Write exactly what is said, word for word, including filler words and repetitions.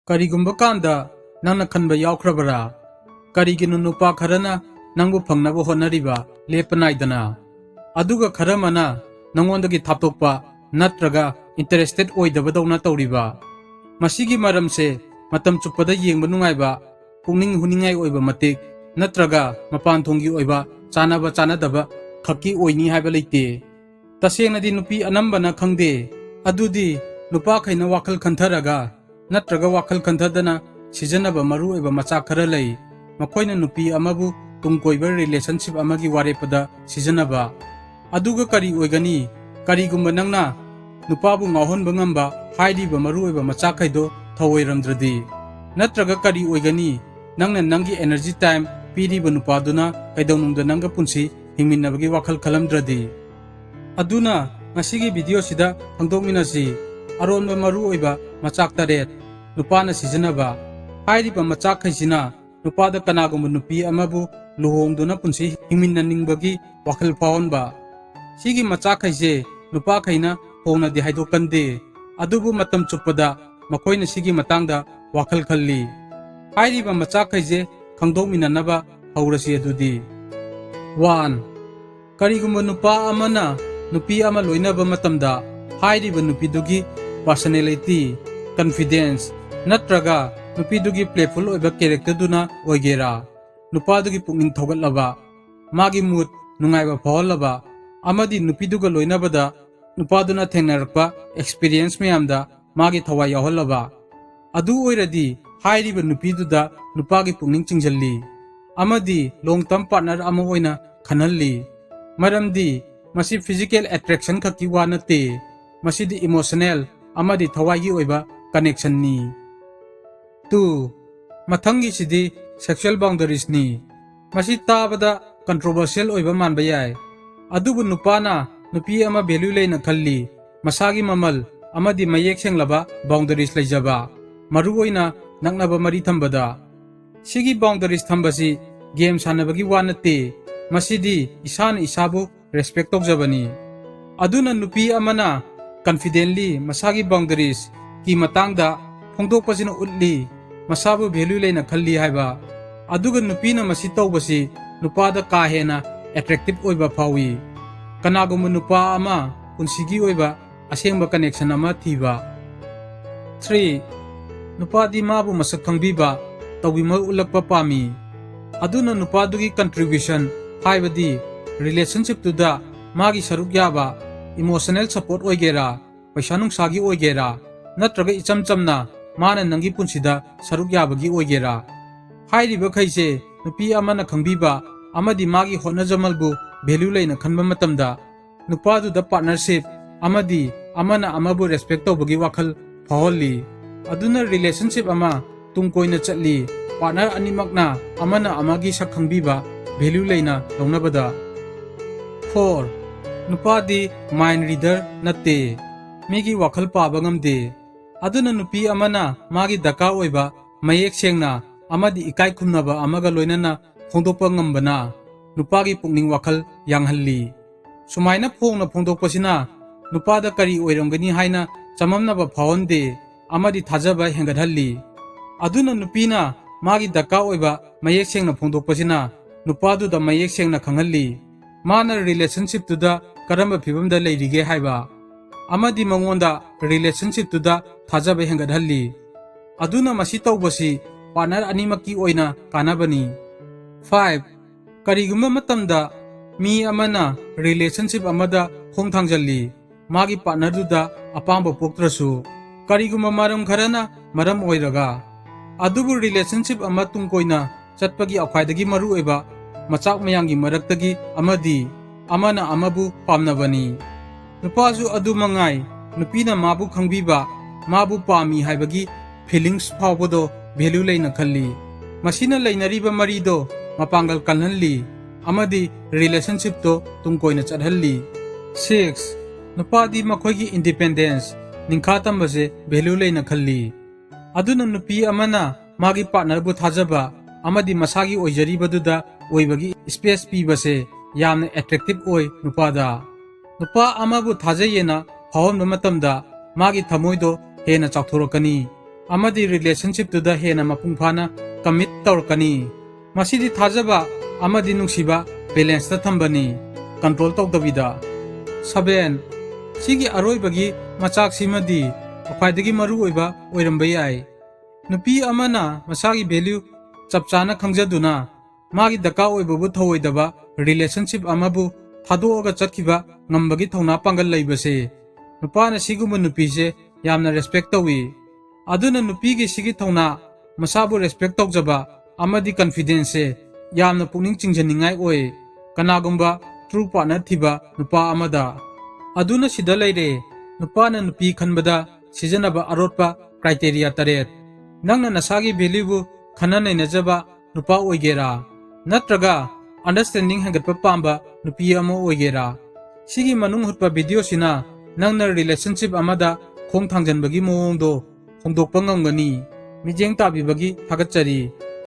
ꯀꯔꯤꯒꯨꯝꯕ ꯀꯥꯟꯗ ꯅꯪꯅ ꯈꯟꯕ ꯌꯥꯎꯈ꯭ꯔꯕꯔꯥ? ꯀꯔꯤꯒꯤꯅꯣ ꯅꯨꯄꯥ ꯈꯔꯅ ꯅꯪꯕꯨ ꯐꯪꯅꯕ ꯍꯣꯠꯅꯔꯤꯕ ꯂꯦꯞꯄ ꯅꯥꯏꯗꯅ, ꯑꯗꯨꯒ ꯈꯔ ꯑꯃꯅ ꯅꯉꯣꯟꯗꯒꯤ ꯊꯥꯞꯇꯣꯛꯄ ꯅꯠꯇ꯭ꯔꯒ interested ꯑꯣꯏꯗꯕꯗꯧꯅ ꯇꯧꯔꯤꯕ? ꯃꯁꯤꯒꯤ ꯃꯔꯝꯁꯦ ꯃꯇꯝ ꯆꯨꯞꯄꯗ ꯌꯦꯡꯕ ꯅꯨꯡꯉꯥꯏꯕ, ꯄꯨꯛꯅꯤꯡ ꯍꯨꯅꯤꯡꯉꯥꯏ ꯑꯣꯏꯕ ꯃꯇꯤꯛ ꯅꯠꯇ꯭ꯔꯒ ꯃꯄꯥꯟ ꯊꯣꯡꯒꯤ ꯑꯣꯏꯕ ꯆꯥꯅꯕ ꯆꯥꯅꯗꯕ ꯈꯛꯀꯤ ꯑꯣꯏꯅꯤ ꯍꯥꯏꯕ ꯂꯩꯇꯦ꯫ ꯇꯁꯦꯡꯅꯗꯤ ꯅꯨꯄꯤ ꯑꯅꯝꯕꯅ ꯈꯪꯗꯦ꯫ ꯑꯗꯨꯗꯤ ꯅꯨꯄꯥꯈꯩꯅ ꯋꯥꯈꯜ ꯈꯟꯊꯔꯒ ꯅꯠꯇ꯭ꯔꯒ ꯋꯥꯈꯜ ꯈꯟꯊꯗꯅ ꯁꯤꯖꯤꯟꯅꯕ ꯃꯔꯨꯑꯣꯏꯕ ꯃꯆꯥꯛ ꯈꯔ ꯂꯩ꯫ ꯃꯈꯣꯏꯅ ꯅꯨꯄꯤ ꯑꯃꯕꯨ ꯇꯨꯡ ꯀꯣꯏꯕ relationship ꯑꯃꯒꯤ ꯋꯥꯔꯦꯞꯄꯗ ꯁꯤꯖꯤꯟꯅꯕ꯫ ꯑꯗꯨꯒ ꯀꯔꯤ ꯑꯣꯏꯒꯅꯤ? ꯀꯔꯤꯒꯨꯝꯕ ꯅꯪꯅ ꯅꯨꯄꯥꯕꯨ ꯉꯥꯎꯍꯟꯕ ꯉꯝꯕ ꯍꯥꯏꯔꯤꯕ ꯃꯔꯨꯑꯣꯏꯕ ꯃꯆꯥꯛꯈꯩꯗꯣ ꯊꯧꯑꯣꯏꯔꯝꯗ꯭ꯔꯗꯤ? ꯅꯠꯇ꯭ꯔꯒ ꯀꯔꯤ ꯑꯣꯏꯒꯅꯤ? ꯅꯪꯅ ꯅꯪꯒꯤ energy time ꯄꯤꯔꯤꯕ ꯅꯨꯄꯥꯗꯨꯅ ꯀꯩꯗꯧꯅꯨꯡꯗ ꯅꯪꯒ ꯄꯨꯟꯁꯤ ꯍꯤꯡꯃꯤꯟꯅꯕꯒꯤ ꯋꯥꯈꯜ ꯈꯜꯂꯝꯗ꯭ꯔꯗꯤ? ꯑꯗꯨꯅ ꯉꯁꯤꯒꯤ video ꯁꯤꯗ ꯈꯪꯗꯣꯛꯃꯤꯟꯅꯁꯤ꯫ ꯑꯔꯣꯟꯕ ꯃꯔꯨꯑꯣꯏꯕ ꯃꯆꯥꯛ ꯇꯔꯦꯠ ꯅꯨꯄꯥꯅ ꯁꯤꯖꯤꯟꯅꯕ꯫ ꯍꯥꯏꯔꯤꯕ ꯃꯆꯥꯛꯈꯩꯁꯤꯅ ꯅꯨꯄꯥꯗ ꯀꯅꯥꯒꯨꯝꯕ ꯅꯨꯄꯤ ꯑꯃꯕꯨ ꯂꯨꯍꯣꯡꯗꯨꯅ ꯄꯨꯟꯁꯤ ꯍꯤꯡꯃꯤꯟꯅꯅꯤꯡꯕꯒꯤ ꯋꯥꯈꯜ ꯐꯥꯎꯍꯟꯕ꯫ ꯁꯤꯒꯤ ꯃꯆꯥꯛꯈꯩꯁꯦ ꯅꯨꯄꯥꯈꯩꯅ ꯐꯣꯡꯅꯗꯤ ꯍꯥꯏꯗꯣꯛꯀꯟꯗꯦ, ꯑꯗꯨꯕꯨ ꯃꯇꯝ ꯆꯨꯞꯄꯗ ꯃꯈꯣꯏꯅ ꯁꯤꯒꯤ ꯃꯇꯥꯡꯗ ꯋꯥꯈꯜ ꯈꯜꯂꯤ꯫ ꯍꯥꯏꯔꯤꯕ ꯃꯆꯥꯛꯈꯩꯁꯦ ꯈꯪꯗꯣꯛꯃꯤꯟꯅꯅꯕ ꯍꯧꯔꯁꯤ ꯑꯗꯨꯗꯤ꯫ One, ꯀꯔꯤꯒꯨꯝꯕ ꯅꯨꯄꯥ ꯑꯃꯅ ꯅꯨꯄꯤ ꯑꯃ ꯂꯣꯏꯅꯕ ꯃꯇꯝꯗ ꯍꯥꯏꯔꯤꯕ ꯅꯨꯄꯤꯗꯨꯒꯤ personality, confidence ꯅꯠꯇ꯭ꯔꯒ ꯅꯨꯄꯤꯗꯨꯒꯤ playful ꯑꯣꯏꯕ character ꯗꯨꯅ ꯑꯣꯏꯒꯦꯔꯥ, ꯅꯨꯄꯥꯗꯨꯒꯤ ꯄꯨꯛꯅꯤꯡ ꯊꯧꯒꯠꯂꯕ, ꯃꯥꯒꯤ mood ꯅꯨꯡꯉꯥꯏꯕ ꯐꯥꯎꯍꯜꯂꯕ ꯑꯃꯗꯤ ꯅꯨꯄꯤꯗꯨꯒ ꯂꯣꯏꯅꯕꯗ ꯅꯨꯄꯥꯗꯨꯅ ꯊꯦꯡꯅꯔꯛꯄ experience ꯃꯌꯥꯝꯗ ꯃꯥꯒꯤ ꯊꯋꯥꯏ ꯌꯥꯎꯍꯜꯂꯕ, ꯑꯗꯨ ꯑꯣꯏꯔꯗꯤ ꯍꯥꯏꯔꯤꯕ ꯅꯨꯄꯤꯗꯨꯗ ꯅꯨꯄꯥꯒꯤ ꯄꯨꯛꯅꯤꯡ ꯆꯤꯡꯁꯤꯜꯂꯤ ꯑꯃꯗꯤ long term partner ꯑꯃ ꯑꯣꯏꯅ ꯈꯟꯍꯜꯂꯤ꯫ ꯃꯔꯝꯗꯤ ꯃꯁꯤ physical attraction ꯈꯛꯀꯤ ꯋꯥ ꯅꯠꯇꯦ, ꯃꯁꯤꯗꯤ emotional ꯑꯃꯗꯤ ꯊꯋꯥꯏꯒꯤ ꯑꯣꯏꯕ connection ꯅꯤ꯫ Two, ꯃꯊꯪꯒꯤꯁꯤꯗꯤ sexual boundariesꯅꯤ꯫ ꯃꯁꯤ ꯇꯥꯕꯗ controversial ꯑꯣꯏꯕ ꯃꯥꯟꯕ ꯌꯥꯏ, ꯑꯗꯨꯕꯨ ꯅꯨꯄꯥꯅ ꯅꯨꯄꯤ ꯑꯃ value ꯂꯩꯅ ꯈꯜꯂꯤ, ꯃꯁꯥꯒꯤ ꯃꯃꯜ ꯑꯃꯗꯤ ꯃꯌꯦꯛ ꯁꯦꯡꯂꯕ boundaries ꯂꯩꯖꯕ, ꯃꯔꯨꯑꯣꯏꯅ ꯅꯛꯅꯕ ꯃꯔꯤ ꯊꯝꯕꯗ꯫ ꯁꯤꯒꯤ boundaries ꯊꯝꯕꯁꯤ game ꯁꯥꯟꯅꯕꯒꯤ ꯋꯥ ꯅꯠꯇꯦ, ꯃꯁꯤꯗꯤ ꯏꯁꯥꯅ ꯏꯁꯥꯕꯨ respect ꯇꯧꯖꯕꯅꯤ꯫ ꯑꯗꯨꯅ ꯅꯨꯄꯤ ꯑꯃꯅ confidently ꯃꯁꯥꯒꯤ boundariesꯀꯤ ꯃꯇꯥꯡꯗ ꯐꯣꯡꯗꯣꯛꯄꯁꯤꯅ ꯎꯠꯂꯤ ꯃꯁꯥꯕꯨ value ꯂꯩꯅ ꯈꯜꯂꯤ ꯍꯥꯏꯕ꯫ ꯑꯗꯨꯒ ꯅꯨꯄꯤꯅ ꯃꯁꯤ ꯇꯧꯕꯁꯤ ꯅꯨꯄꯥꯗ ꯀꯥ ꯍꯦꯟꯅ attractive ꯑꯣꯏꯕ ꯐꯥꯎꯏ꯫ ꯀꯅꯥꯒꯨꯝꯕ ꯅꯨꯄꯥ ꯑꯃ ꯄꯨꯟꯁꯤꯒꯤ ꯑꯣꯏꯕ ꯑꯁꯦꯡꯕ connection ꯑꯃ ꯊꯤꯕ꯫ Three, ꯅꯨꯄꯥꯗꯤ ꯃꯥꯕꯨ ꯃꯁꯛ ꯈꯪꯕꯤꯕ, ꯇꯧꯕꯤꯃꯜ ꯎꯠꯂꯛꯄ ꯄꯥꯝꯃꯤ꯫ ꯑꯗꯨꯅ ꯅꯨꯄꯥꯗꯨꯒꯤ contribution, ꯍꯥꯏꯕꯗꯤ relationship ꯇꯨꯗ ꯃꯥꯒꯤ ꯁꯔꯨꯛ ꯌꯥꯕ, emotional support ꯑꯣꯏꯒꯦꯔꯥ, ꯄꯩꯁꯥ ꯅꯨꯡꯁꯥꯒꯤ ꯑꯣꯏꯒꯦꯔꯥ, ꯅꯠꯇ꯭ꯔꯒ ꯏꯆꯝ ꯆꯝꯅ ꯃꯥꯅ ꯅꯪꯒꯤ ꯄꯨꯟꯁꯤꯗ ꯁꯔꯨꯛ ꯌꯥꯕꯒꯤ ꯑꯣꯏꯒꯦꯔꯥ, ꯍꯥꯏꯔꯤꯕꯈꯩꯁꯦ ꯅꯨꯄꯤ ꯑꯃꯅ ꯈꯪꯕꯤꯕ ꯑꯃꯗꯤ ꯃꯥꯒꯤ ꯍꯣꯠꯅꯖꯃꯜꯕꯨ value ꯂꯩꯅ ꯈꯟꯕ ꯃꯇꯝꯗ, ꯅꯨꯄꯥꯗꯨꯗ partnership ꯑꯃꯗꯤ ꯑꯃꯅ ꯑꯃꯕꯨ respect ꯇꯧꯕꯒꯤ ꯋꯥꯈꯜ ꯐꯥꯎꯍꯜꯂꯤ꯫ ꯑꯗꯨꯅ relationship ꯑꯃ ꯇꯨꯡ ꯀꯣꯏꯅ ꯆꯠꯂꯤ꯫ Partner ꯑꯅꯤꯃꯛꯅ ꯑꯃꯅ ꯑꯃꯒꯤ ꯁꯛ ꯈꯪꯕꯤꯕ, value ꯂꯩꯅ ꯂꯧꯅꯕꯗ꯫ Four, ꯅꯨꯄꯥꯗꯤ mind reader ꯅꯠꯇꯦ, ꯃꯤꯒꯤ ꯋꯥꯈꯜ ꯄꯥꯕ ꯉꯝꯗꯦ꯫ ꯑꯗꯨꯅ ꯅꯨꯄꯤ ꯑꯃꯅ ꯃꯥꯒꯤ ꯗꯔꯀꯥꯔ ꯑꯣꯏꯕ ꯃꯌꯦꯛ ꯁꯦꯡꯅ ꯑꯃꯗꯤ ꯏꯀꯥꯏ ꯈꯨꯝꯅꯕ ꯑꯃꯒ ꯂꯣꯏꯅꯅ ꯐꯣꯡꯗꯣꯛꯄ ꯉꯝꯕꯅ ꯅꯨꯄꯥꯒꯤ ꯄꯨꯛꯅꯤꯡ ꯋꯥꯈꯜ ꯌꯥꯡꯍꯜꯂꯤ꯫ ꯁꯨꯃꯥꯏꯅ ꯐꯣꯡꯅ ꯐꯣꯡꯗꯣꯛꯄꯁꯤꯅ ꯅꯨꯄꯥꯗ ꯀꯔꯤ ꯑꯣꯏꯔꯝꯒꯅꯤ ꯍꯥꯏꯅ ꯆꯃꯝꯅꯕ ꯐꯥꯎꯍꯟꯗꯦ ꯑꯃꯗꯤ ꯊꯥꯖꯕ ꯍꯦꯟꯒꯠꯍꯜꯂꯤ꯫ ꯑꯗꯨꯅ ꯅꯨꯄꯤꯅ ꯃꯥꯒꯤ ꯗꯔꯀꯥꯔ ꯑꯣꯏꯕ ꯃꯌꯦꯛ ꯁꯦꯡꯅ ꯐꯣꯡꯗꯣꯛꯄꯁꯤꯅ ꯅꯨꯄꯥꯗꯨꯗ ꯃꯌꯦꯛ ꯁꯦꯡꯅ ꯈꯪꯍꯜꯂꯤ꯫ ꯃꯥꯅ relationship ꯇꯨꯗ ꯀꯔꯝꯕ ꯐꯤꯕꯝꯗ ꯂꯩꯔꯤꯒꯦ ꯍꯥꯏꯕ, ꯑꯃꯗꯤ ꯃꯉꯣꯟꯗ relationship ꯇꯨꯗ ꯊꯥꯖꯕ ꯍꯦꯟꯒꯠꯍꯜꯂꯤ꯫ ꯑꯗꯨꯅ ꯃꯁꯤ ꯇꯧꯕꯁꯤ partner ꯑꯅꯤꯃꯛꯀꯤ ꯑꯣꯏꯅ ꯀꯥꯟꯅꯕꯅꯤ꯫ Five, ꯀꯔꯤꯒꯨꯝꯕ ꯃꯇꯝꯗ ꯃꯤ ꯑꯃꯅ relationship ꯑꯃꯗ ꯈꯣꯡ ꯊꯥꯡꯖꯜꯂꯤ, ꯃꯥꯒꯤ partner ꯗꯨꯗ ꯑꯄꯥꯝꯕ ꯄꯣꯛꯇ꯭ꯔꯁꯨ, ꯀꯔꯤꯒꯨꯝꯕ ꯃꯔꯝ ꯈꯔꯅ ꯃꯔꯝ ꯑꯣꯏꯔꯒ, ꯑꯗꯨꯕꯨ relationship ꯑꯃ ꯇꯨꯡ ꯀꯣꯏꯅ ꯆꯠꯄꯒꯤ ꯈ꯭ꯋꯥꯏꯗꯒꯤ ꯃꯔꯨꯑꯣꯏꯕ ꯃꯆꯥꯛ ꯃꯌꯥꯝꯒꯤ ꯃꯔꯛꯇꯒꯤ ꯑꯃꯗꯤ ꯑꯃꯅ ꯑꯃꯕꯨ ꯄꯥꯝꯅꯕꯅꯤ꯫ ꯅꯨꯄꯥꯁꯨ ꯑꯗꯨ ꯃꯉꯥꯏ, ꯅꯨꯄꯤꯅ ꯃꯥꯕꯨ ꯈꯪꯕꯤꯕ, ꯃꯥꯕꯨ ꯄꯥꯝꯃꯤ ꯍꯥꯏꯕꯒꯤ feelings ꯐꯥꯎꯕꯗꯣ value ꯂꯩꯅ ꯈꯜꯂꯤ꯫ ꯃꯁꯤꯅ ꯂꯩꯅꯔꯤꯕ ꯃꯔꯤꯗꯣ ꯃꯄꯥꯡꯒꯜ ꯀꯜꯍꯜꯂꯤ ꯑꯃꯗꯤ relationship ꯇꯣ ꯇꯨꯡ ꯀꯣꯏꯅ ꯆꯠꯍꯜꯂꯤ꯫ Six, ꯅꯨꯄꯥꯗꯤ ꯃꯈꯣꯏꯒꯤ independence, ꯅꯤꯡꯈꯥ ꯇꯝꯕꯁꯦ value ꯂꯩꯅ ꯈꯜꯂꯤ꯫ ꯑꯗꯨꯅ ꯅꯨꯄꯤ ꯑꯃꯅ ꯃꯥꯒꯤ partner ꯕꯨ ꯊꯥꯖꯕ ꯑꯃꯗꯤ ꯃꯁꯥꯒꯤ ꯑꯣꯏꯖꯔꯤꯕꯗꯨꯗ ꯑꯣꯏꯕꯒꯤ space ꯄꯤꯕꯁꯦ ꯌꯥꯝꯅ attractive ꯑꯣꯏ ꯅꯨꯄꯥꯗ꯫ ꯅꯨꯄꯥ ꯑꯃꯕꯨ ꯊꯥꯖꯩꯌꯦꯅ ꯐꯥꯎꯍꯟꯕ ꯃꯇꯝꯗ ꯃꯥꯒꯤ ꯊꯃꯣꯏꯗꯣ ꯍꯦꯟꯅ ꯆꯥꯎꯊꯣꯔꯛꯀꯅꯤ꯫ ꯑꯃꯗꯤ relationshipꯇꯨꯗ ꯍꯦꯟꯅ ꯃꯄꯨꯡ ꯐꯥꯅ commit ꯇꯧꯔꯛꯀꯅꯤ꯫ ꯃꯁꯤꯗꯤ ꯊꯥꯖꯕ ꯑꯃꯗꯤ ꯅꯨꯡꯁꯤꯕ balanceꯇ ꯊꯝꯕꯅꯤ, control ꯇꯧꯗꯕꯤꯗ꯫ Seven, ꯁꯤꯒꯤ ꯑꯔꯣꯏꯕꯒꯤ ꯃꯆꯥꯛꯁꯤꯃꯗꯤ ꯈ꯭ꯋꯥꯏꯗꯒꯤ ꯃꯔꯨꯑꯣꯏꯕ ꯑꯣꯏꯔꯝꯕ ꯌꯥꯏ꯫ ꯅꯨꯄꯤ ꯑꯃꯅ ꯃꯁꯥꯒꯤ value ꯆꯞ ꯆꯥꯅ ꯈꯪꯖꯗꯨꯅ ꯃꯥꯒꯤ ꯗꯔꯀꯥꯔ ꯑꯣꯏꯕꯕꯨ ꯊꯧꯑꯣꯏꯗꯕ relationship ꯑꯃꯕꯨ ꯊꯥꯗꯣꯛꯑꯒ ꯆꯠꯈꯤꯕ ꯉꯝꯕꯒꯤ ꯊꯧꯅꯥ ꯄꯥꯡꯒꯜ ꯂꯩꯕꯁꯦ, ꯅꯨꯄꯥꯅ ꯁꯤꯒꯨꯝꯕ ꯅꯨꯄꯤꯁꯦ ꯌꯥꯝꯅ respect ꯇꯧꯏ꯫ ꯑꯗꯨꯅ ꯅꯨꯄꯤꯒꯤ ꯁꯤꯒꯤ ꯊꯧꯅꯥ, ꯃꯁꯥꯕꯨ respect ꯇꯧꯖꯕ ꯑꯃꯗꯤ confidenceꯁꯦ ꯌꯥꯝꯅ ꯄꯨꯛꯅꯤꯡ ꯆꯤꯡꯁꯤꯟꯅꯤꯡꯉꯥꯏ ꯑꯣꯏ, ꯀꯅꯥꯒꯨꯝꯕ true partner ꯊꯤꯕ ꯅꯨꯄꯥ ꯑꯃꯗ꯫ ꯑꯗꯨꯅ ꯁꯤꯗ ꯂꯩꯔꯦ, ꯅꯨꯄꯥꯅ ꯅꯨꯄꯤ ꯈꯟꯕꯗ ꯁꯤꯖꯤꯟꯅꯕ ꯑꯔꯣꯠꯄ criteria ꯇꯔꯦꯠ꯫ ꯅꯪꯅ ꯅꯁꯥꯒꯤ valueꯕꯨ ꯈꯟꯅ ꯅꯩꯅꯖꯕ ꯅꯨꯄꯥ ꯑꯣꯏꯒꯦꯔꯥ, ꯅꯠꯇ꯭ꯔꯒ understanding ꯍꯦꯟꯒꯠꯄ ꯄꯥꯝꯕ ꯅꯨꯄꯤ ꯑꯃ ꯑꯣꯏꯒꯦꯔꯥ, ꯁꯤꯒꯤ ꯃꯅꯨꯡ ꯍꯨꯠꯄ videoꯁꯤꯅ ꯅꯪꯅ relationship ꯑꯃꯗ ꯈꯣꯡ ꯊꯥꯡꯖꯟꯕꯒꯤ ꯃꯑꯣꯡꯗꯣ ꯍꯣꯡꯗꯣꯛꯄ ꯉꯝꯒꯅꯤ꯫ ꯃꯤꯠꯌꯦꯡ ꯇꯥꯕꯤꯕꯒꯤ ꯊꯥꯒꯠꯆꯔꯤ꯫